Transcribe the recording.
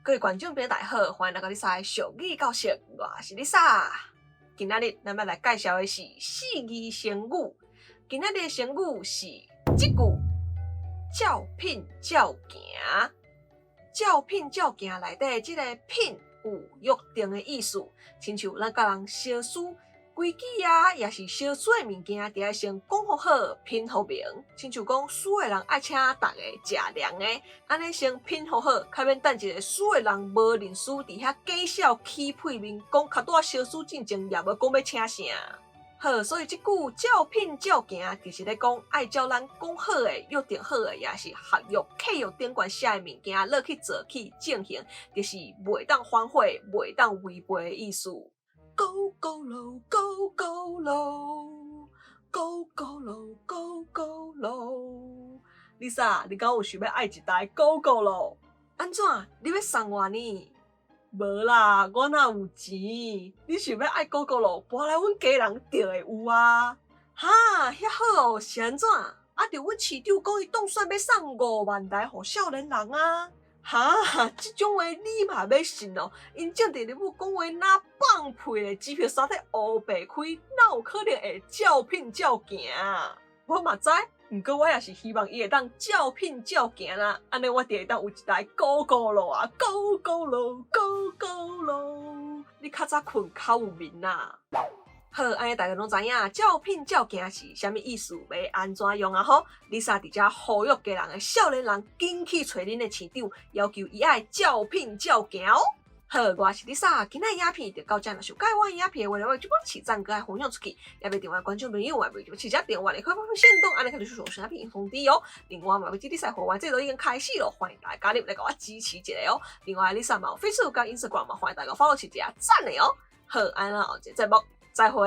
各位觀眾朋友大家好，歡迎來到麗莎的俗語教室，我是麗莎。今仔日咱欲來介紹的是四字成語。今仔日的成語是這句：照品照行。照品照行內底這个品有約定的意思，親像咱佮人相輸規矩啊，抑是相輸的物件，著愛先講予好，品予明。親像講輸的人愛請逐个食涼的，按呢先品予好，較免等一个輸的人無認輸，佇遐假笑起屁面，講較拄仔相輸進前也無講欲請啥。好，所以這句照品照行，就是咧講愛照咱講好的、約定好的，抑是合約契約頂懸寫的物件落去做去進行，就是袂當反悔、袂當違背的意思。Go go 囉，Go go 囉，Go go 囉，Go go 囉。麗莎，你敢有想欲愛一台 Gogoro？按怎？你欲送我呢？無啦，我哪有錢？你想欲愛 Gogoro，搬來阮家人就會有啊。哈，遐好哦，是按怎？啊，著阮市長講伊當選欲送5萬台予少年人啊。哈，這種話你嘛欲信哦？𪜶政治人物講話若放屁咧，支票三體烏白開，哪有可能會照品照行？我嘛知，毋過我也是希望伊會當照品照行啦，按呢我就會當有一台 Gogoro 啊，Gogoro Gogoro。你較早睏較有眠啦。好，按呢大家攏知影，照品照行是啥物意思，欲按怎用啊？吼，麗莎佇遮呼籲基隆的少年人，緊去揣恁的市長，要求伊愛照品照行哦。好，我是麗莎，今仔影片就到這，若是有佮意我影片的話，就幫起讚，閣愛分享出去，猶未訂閱觀眾朋友，嘛袂記得訂閱的，快快限動，按呢開始收影片通知哦。另外嘛，欲記得麗莎會員制度已經開始囉，歡迎大家加入來共我支持一下哦。另外，麗莎嘛有 Facebook 佮 Instagram 嘛，歡迎大家 follow 起一下讚的哦。好，按呢後一個節目再會。